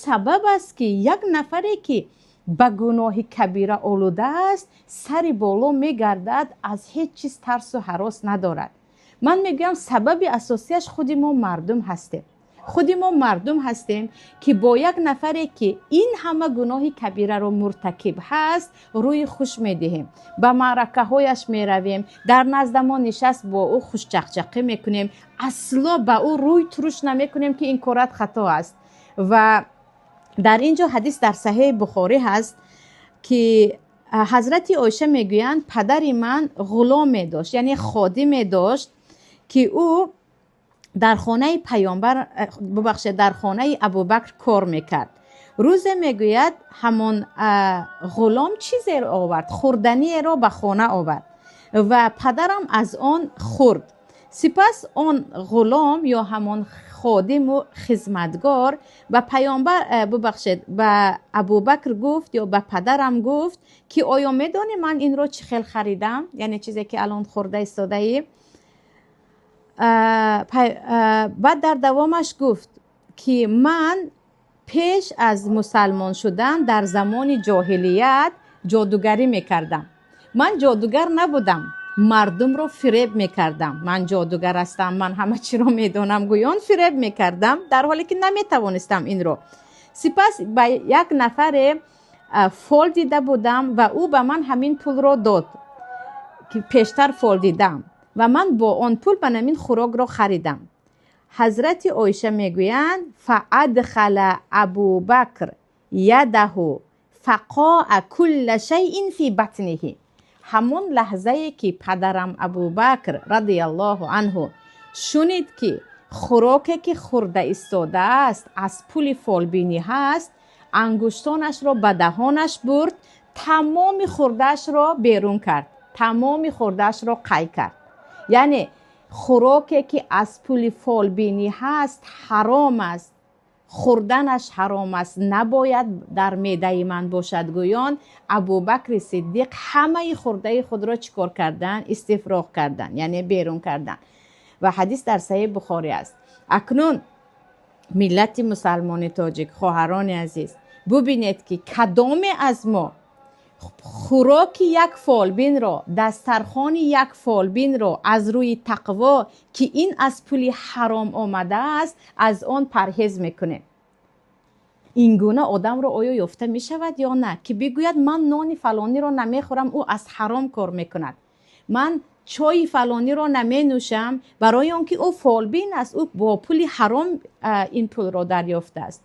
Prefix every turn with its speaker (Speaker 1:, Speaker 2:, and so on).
Speaker 1: Сабаб аст, ки як нафаре, ки ба гуноҳи кабира олуда аст, сари боло мегардад, аз ҳеҷ чиз тарсу ҳарос надорад. Ман мегӯям, сабаби асосияш худи мо мардум ҳастем. Худи мо мардум ҳастем, ки бо як нафаре, ки ин ҳама гуноҳи кабираро муртакиб ҳаст, рӯи хуш медиҳем, ба маъракаҳояш меравем, дар наздамо нишаст, бо ӯ хушчақчақӣ мекунем, асло ба ӯ рӯй туруш намекунем, ки ин корат хато аст. Ва дар ин ҷо ҳадис дар Саҳеҳи Бухорӣ ҳаст, ки ҳазрати Оиша мегӯянд: падари ман ғуломе дошт, яъне ходиме дошт, ки ӯ дар хонаи паёмбар, бубахшед, дар хонаи Абубакр кор мекард. Рӯзе, мегӯяд, ҳамон ғулом чизеро овард, хӯрданиеро ба хона овард ва падарам аз он хӯрд. Сипас он ғулом ё ҳамон ходиму хизматгор ба паёмбар, бубахшед, ба Абубакр гуфт ё ба падарам гуфт, ки оё медонӣ, ман инро чӣ хел харидам, яъне чизе ки алон хӯрда истодаӣ? Баъд дар давомаш гуфт, ки ман пеш аз мусалмон шудан, дар замони ҷоҳилият, ҷодугарӣ мекардам. Ман ҷодугар набудам, мардумро фиреб мекардам. Ман ҷодугар ҳастам, ман ҳама чиро медонам гӯён фиреб мекардам, дар ҳоле ки наметавонистам инро. Сипас ба як нафаре фол дида будам ва ӯ ба ман ҳамин пулро дод, ки пештар фол дидам, ва ман бо он пул ба ҳамин хӯрокро харидам. Ҳазрати Оиша мегӯянд: فأدخل أبو بكر يده فقاء كل شيء في بطنه. Ҳамон лаҳзае ки падарам Абубакр رضي الله عنه шунид, ки хӯроке ки хӯрда истодааст, аз пули фолбинӣ ҳаст, ангуштонашро ба даҳонаш бурд, тамоми хӯрдаашро берун кард, тамоми хӯрдаашро қай кард. Яъне хӯроке ки аз пули фолбинӣ ҳаст, ҳаром аст, хӯрданаш ҳаром аст, набояд дар меъдаи ман бошад гӯён, Абубакри Сиддиқ ҳамаи хӯрдаи худро чӣ кор кардан? Истифроғ кардан, яъне берун кардан. Ва ҳадис дар Саҳеҳи Бухорӣ аст. Акнун, миллати мусалмони тоҷик, хоҳарони азиз, бубинед, ки кадоме аз мо хӯроки як фолбинро, дастархони як фолбинро аз рӯи тақво, ки ин аз пули ҳаром омадааст, аз он парҳез мекунем? Ин гуна одамро оё ёфта мешавад ё на, ки бигӯяд: ман нони фалониро намехӯрам, ӯ аз ҳаром кор мекунад, ман чойи фалониро наменӯшам, барои он ки ӯ фолбин аст, ӯ бо пули ҳаром ин пулро дарёфтааст?